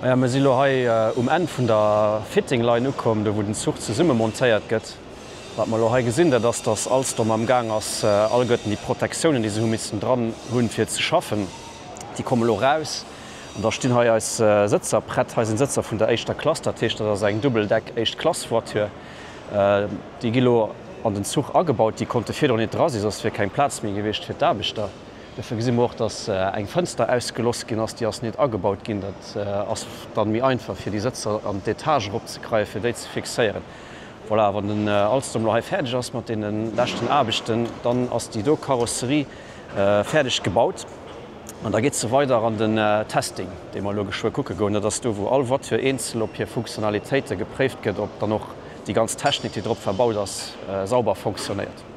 Maja, mir si lo hei um Enn vun der Fitting Line ukomm, do wou den Zuch zesumme montéiert gëtt. Wat mer elo hei gesinn, dat ass, dass Alstom am Gaang ass, alleguerten déi Protektiounen, déi se hu missen dran hunn, fir ze schaffen, déi komme lo raus. An da stinn hei eis Sëtzer prett. Hei sinn d'Sëtzer vun der éischter Klass, dat heescht, dat ass eng Double-Deck Éischt-Klass-Voiture. Déi gi lo an den Zuch agebaut. Déi konnte virdrun net dra sinn, soss wier keng Plaz méi gewiescht fir d'Aarbechter. Dofir gesi mer och, dass eng Fënster ausgeloss ginn ass. Déi ass net agebaut ginn. Dat ass dann méi einfach, fir déi Sëtzer an d'Etage eropzekreien, fir déi ze fixéieren. Voilà, wann den Alstom lo hei fäerdeg ass mat deene leschten Aarbechten, dann ass déi do Karosserie fäerdeg gebaut. An da geet se weider an den Testing, dee mer elo geschwë kucke goen. Dat ass do, wou all Voiture eenzel op hir Funktionalitéite gepréift gëtt, ob dann och déi ganz Technik, déi drop verbaut ass, sauber fonctionnéiert.